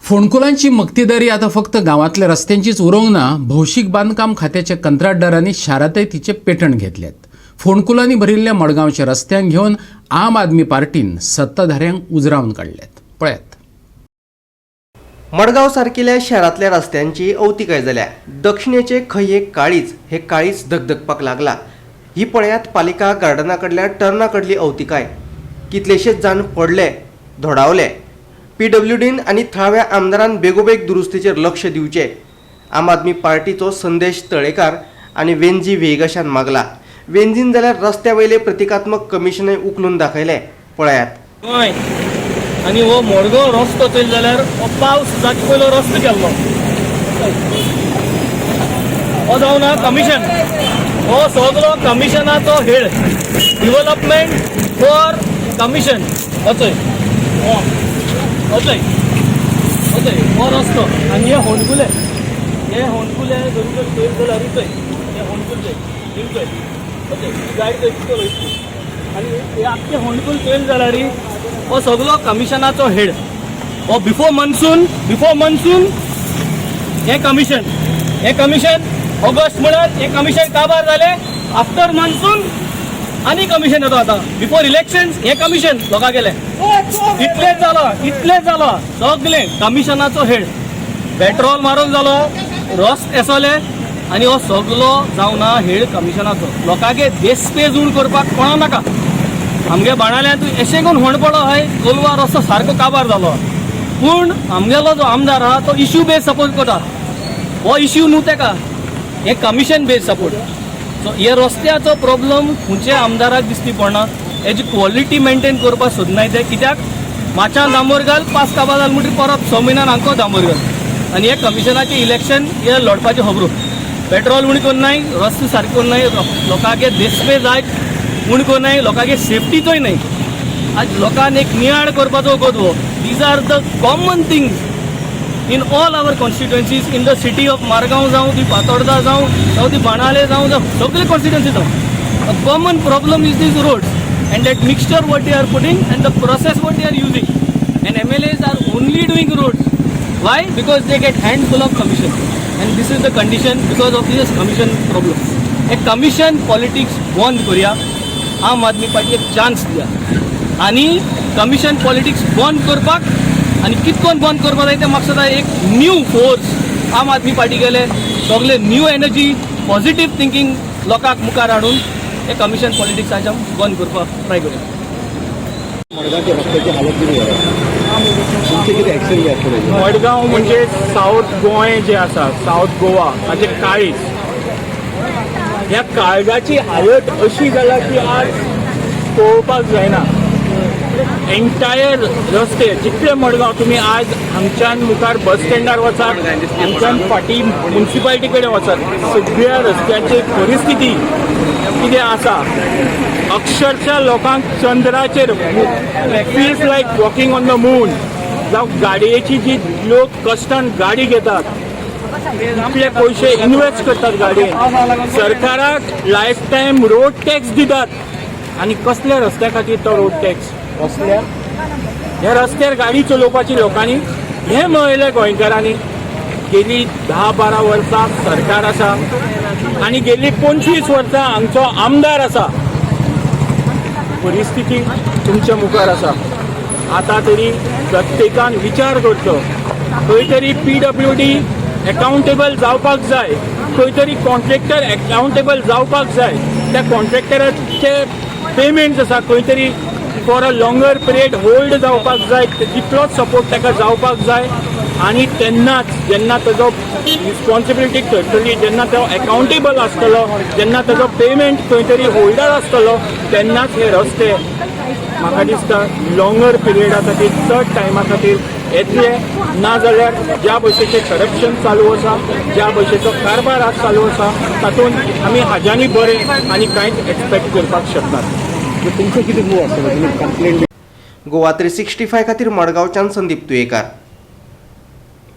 फोंडकुलांची मक्तेदारी आतां फक्त गांवांतल्या रस्त्यांचीच उरोंक ना, भौशीक बांदकाम खात्याच्या कंत्राटदारांनी शारांतय तिचे पेटण घेतल्यात. फोंडकुलांनी भरिल्ल्या मडगांवच्या रस्त्यांक घेवन आम आदमी पार्टीन सत्ताधाऱ्यांक उजरावन काडल्यात. पळयात. मडगांव सारकिल्या शारांतल्या रस्त्यांची अवतिकाय जाल्या. दक्षिणेचे खंय एक काळीज, हे काळीज धगधगपाक लागला. ही पळयात पालिका गार्डना कडल्या टर्ना कडली अवतिकाय. कितलेशेच जाण पडले, धोडावले. पीडब्ल्यूडीन आनी थळाव्या आमदारान बेगोबेग दुरुस्तीचेर लक्ष दिवचें, आम आदमी पार्टीचो संदेश तळेकार आनी वेंजी वेगशान मागला. वेंजीन जाल्यार रस्त्या वयले प्रतिकात्मक कमिशनय उखलून दाखयले. पळयात. गोंय आनी हो मडगांव रस्तो चोयलो जाल्यार हो पावस जाचे पयलो रस्तो केल्लो हो जावन आहा कमिशन. हो सगलो कमिशनाचो हेळ, डिवलपमेंट फॉर कमिशन. हो चोय, हो हो चोय, हो चोय, हो रस्तो आनी हे होंडकुले, हे होंडकुले जर तर चोयले जाल्यार चोय, हे होंडकुले चोय, हिंग चोय, हो चोय, ही गाडी चोय कितको वयतली आनी हे आख्खे होंडकुल चोयले जाल्यार हो सगलो कमिशनाचो हेड. हो बिफोर मॉन्सून, बिफोर मॉन्सून हे कमिशन, हे कमिशन ऑगस्ट म्हळ्यार हे कमिशन काबार जाले. आफ्टर मॉन्सून आनी कमिशन येता. आतां बिफोर इलेक्शन हे कमिशन लोकां गेले. इतलेंच जालां, इतलेंच जालां. सगलें कमिशनाचो हेड. पेट्रोल मारून जालो, रस्त एसोले आनी हो सगलो जावना हेड कमिशनाचो. लोकांगे देसपेज उण करपाक कोणा नाका. आमगे बाणाल्यान तूं एशें करून होण पडो हय, कोलवा रस्तो सारको काबार जालो, पूण आमगेलो जो आमदार आहा तो इश्यू बेज सपोर्ट करता. हो इश्यू न्हू तेका, हे कमिशन बेज सपोर्ट. सो हे रस्त्याचो प्रॉब्लम खंयच्या आमदाराक दिसती पडना. हेजी क्वॉलिटी मेंटेन करपाक सोदनाय ते. कित्याक माचान डांबर घाल, पास काबार जाल म्हणटकीर परत 6 म्हयन्यान हांको डांबर घाल आनी हे कमिशनाचे इलेक्शन हे लढपाचे खबरो. पेट्रोल उणी करनाय, रस्ते सारके करनाय, लोकांगे देसपे जाय उण करनाय, लोकांगे सेफ्टीचोय न्हय. आज लोकांक एक नियाळ करपाचो वगत हो. These are the common things in all our constituencies in the city of Margao. जावं ती पातोर्डा जावं, जावं ती बाणाले जावं, जावं सगळे कॉन्स्टिट्युएन्सी जावं, a common problem is these roads and that mixture what they are putting and the process what they are using, and MLAs are only doing roads. Why? Because they get handful of commission, and this is the condition because of this commission problem. एक commission politics बंद करूया. आम Aadmi party एक chance दिया आनी commission politics बंद करपाक. आनी कितकोन बंद करपाक जाय तें म्हाका दिसता एक न्यू फोर्स आम आदमी पार्टी गेले, सगळे न्यू एनर्जी, पॉझिटीव थिंकींग लोकांक मुखार हाडून हे कमिशन पॉलिटिक्स आयज बंद करपाक ट्राय करूया. मडगांवच्या रस्त्याची हालत कितें जाल्या? तुमचें कितें एक्शन घे आसतलें? मडगांव म्हणजे साऊथ गोंय जे आसा, साऊथ गोवा हाचे काळीज. ह्या काळजाची हालत अशी जाला की आज पळोवपाक जायना. एंटायर रस्ते जितले मडगांव, तुमी आज हांगच्यान मुखार बस स्टँडार वचात, हांगच्यान फाटीं मुन्सिपालिटी कडेन वचात, सगळ्या रस्त्याची परिस्थिती कितें आसा, अक्षरशः लोकांक चंद्राचेर, feels like walking on the moon. जावं गाडयेची जी लोक कश्टान गाडी घेतात, इतले पयशे इन्व्हेस्ट करतात गाडयेन, सरकाराक लायफ टायम रोड टॅक्स दितात आनी कसल्या रस्त्या खातीर तो रोड टॅक्स? कसल्या ह्या रस्त्यार गाडी चलोवपाची लोकांनी? हें मेळयलें गोंयकारांनी. गेली 10-12 वर्सां सरकार आसा आनी गेली 25 वर्सां हांगचो आमदार आसा. परिस्थिती तुमच्या मुखार आसा. आतां तरी प्रत्येकान विचार करचो. खंय तरी पीडब्ल्यूडी एकाउंटेबल जावपाक जाय, खंय तरी कॉन्ट्रॅक्टर एकाउंटेबल जावपाक जाय. त्या कॉन्ट्रॅक्टराचे पेमेंट्स आसा, खंय तरी for a longer period hold जावपाक जाय. तितलोच सपोर्ट ताका जावपाक जाय आनी तेन्नाच जेन्ना ताजो रिस्पॉन्सिबिलिटी करतली, जेन्ना तो एकाउंटेबल आसतलो, जेन्ना ताजो पेमेंट खंय तरी होल्डर आसतलो, तेन्नाच हे रस्ते म्हाका दिसता लॉंगर पिरियडा खातीर, चड टायमा खातीर येतले. ना जाल्यार ज्या भशेचें करप्शन चालू आसा, ज्या भशेचो कारभार आज चालू आसा, तातूंत आमी हाज्यानी बरें आनी कांयच एक्सपेक्ट करपाक शकनात. तुमचें कितें मूव आसतलें? तुमी कंप्लेन गोवा 365 खातीर मडगांवच्यान संदीप तुयेकार.